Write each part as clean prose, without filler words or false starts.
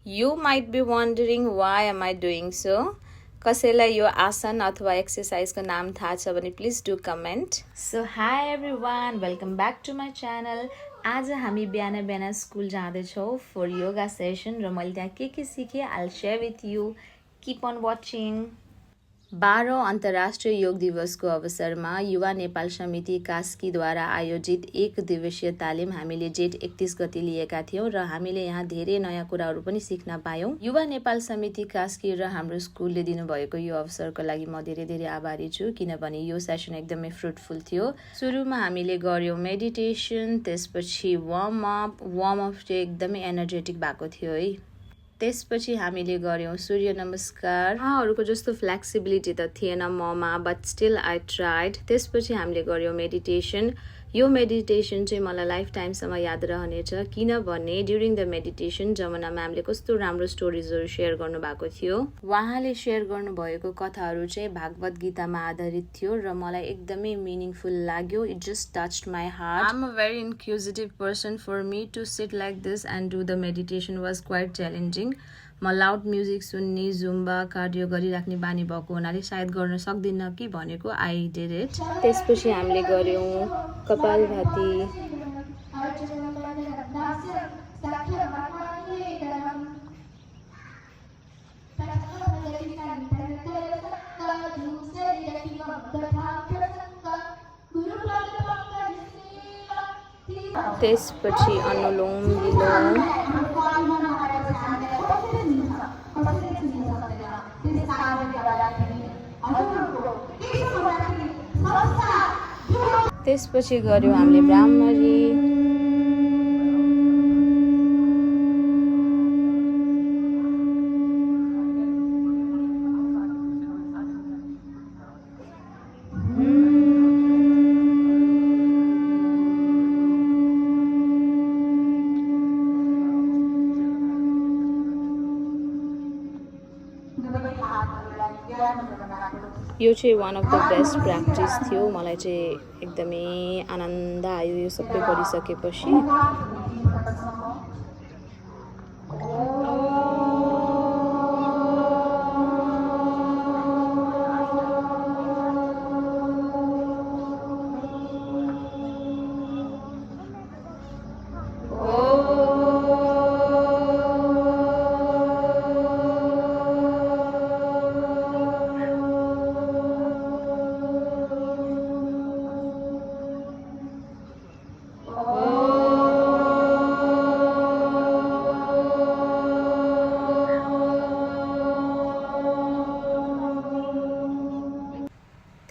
You might be wondering why am I doing so? कसैलाई यो आसन अथवा एक्सरसाइजको नाम थाहा छ भने please do comment. So hi everyone, welcome back to my channel. आज हामी बिहान बिहान स्कुल जाँदैछौँ फर योगा सेसन र मैले त्यहाँ के सिकेँ I'll share with you. Keep on watching. 12औं अन्तर्राष्ट्रिय योग दिवसको अवसरमा युवा नेपाल समिति कास्कीद्वारा आयोजित 1 दिवसीय तालिम हामीले जेठ 31 गति लिएका थियौँ र हामीले यहाँ धेरै नयाँ कुराहरू पनि सिक्न पायौँ. युवा नेपाल समिति कास्की र हाम्रो स्कुलले दिनुभएको यो अवसरको लागि म धेरै धेरै आभारी छु, किनभने यो सेसन एकदमै फ्रुटफुल थियो. सुरुमा हामीले गर्यौँ मेडिटेसन, त्यसपछि वार्म अप चाहिँ एकदमै एनर्जेटिक भएको थियो है. त्यसपछि हामीले गर्यौँ सूर्य नमस्कार. उहाँहरूको जस्तो फ्लेक्सिबिलिटी त थिएन ममा, बट स्टिल आई ट्राइड. त्यसपछि हामीले गर्यौँ मेडिटेसन. यो मेडिटेसन चाहिँ मलाई लाइफ टाइमसम्म याद रहनेछ, किनभने ड्युरिङ द मेडिटेसन जमुना म्यामले कस्तो राम्रो स्टोरिजहरू सेयर गर्नुभएको थियो. उहाँले सेयर गर्नुभएको कथाहरू चाहिँ भागवत गीतामा आधारित थियो र मलाई एकदमै मिनिङफुल लाग्यो. It just touched my heart. I am a very inquisitive person. For me to sit like this and do the meditation was quite challenging. म लाउड म्युजिक सुन्ने, जुम्बा कार्डियो गरिराख्ने बानी भएको हुनाले सायद गर्न सक्दिनँ कि भनेको आई डिड इट. त्यसपछि हामीले गर्यौँ कपालभाती. त्यसपछि अनुलोम विलोम. त्यसपछि गर्यौँ हामीले ब्राह्मरी. यो चाहिँ one of the best practice थियो. मलाई चाहिँ एकदमै आनन्द आयो यो सबै गरिसकेपछि.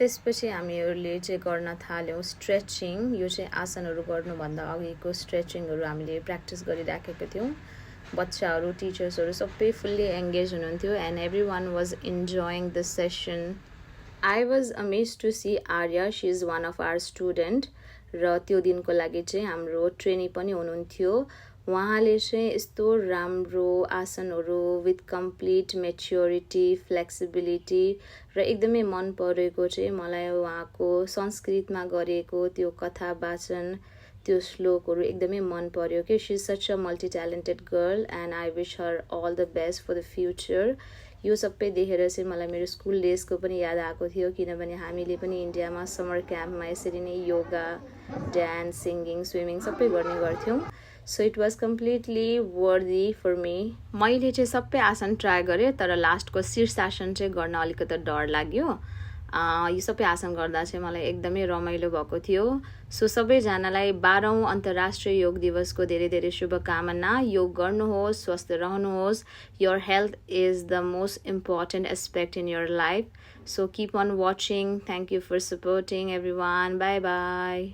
त्यसपछि हामीहरूले चाहिँ गर्न थाल्यौँ स्ट्रेचिङ. यो चाहिँ आसनहरू गर्नुभन्दा अघिको स्ट्रेचिङहरू हामीले प्र्याक्टिस गरिराखेका थियौँ. बच्चाहरू, टिचर्सहरू सबै फुल्ली एङ्गेज हुनुहुन्थ्यो and every one was enjoying the session. I was amaze to see Arya. She is one of our student र त्यो दिनको लागि चाहिँ हाम्रो ट्रेनी पनि हुनुहुन्थ्यो. उहाँले चाहिँ यस्तो राम्रो आसनहरू विथ कम्प्लिट मेच्योरिटी, फ्लेक्सिबिलिटी र एकदमै मन परेको चाहिँ मलाई उहाँको संस्कृतमा गरेको त्यो कथा वाचन, त्यो श्लोकहरू एकदमै मन पर्यो कि she is such a multi talented girl and I wish her all the best for the future. यो सबै देखेर चाहिँ मलाई मेरो स्कुल डेजको पनि याद आएको थियो, किनभने हामीले पनि इन्डियामा समर क्याम्पमा यसरी नै योगा, डान्स, सिङ्गिङ, स्विमिङ सबै गर्ने गर्थ्यौँ. सो इट वाज कम्प्लिटली वर्दी फर मी. मैले चाहिँ सबै आसन ट्राई गरेँ, तर लास्टको शीर्षासन चाहिँ गर्न अलिकति डर लाग्यो. यो सबै आसन गर्दा चाहिँ मलाई एकदमै रमाइलो भएको थियो. सो सबैजनालाई 12औं अन्तर्राष्ट्रिय योग दिवसको धेरै धेरै शुभकामना. योग गर्नुहोस्, स्वस्थ रहनुहोस्. Your health is the most important aspect in your life. So keep on watching. Thank you for supporting every one. Bye by.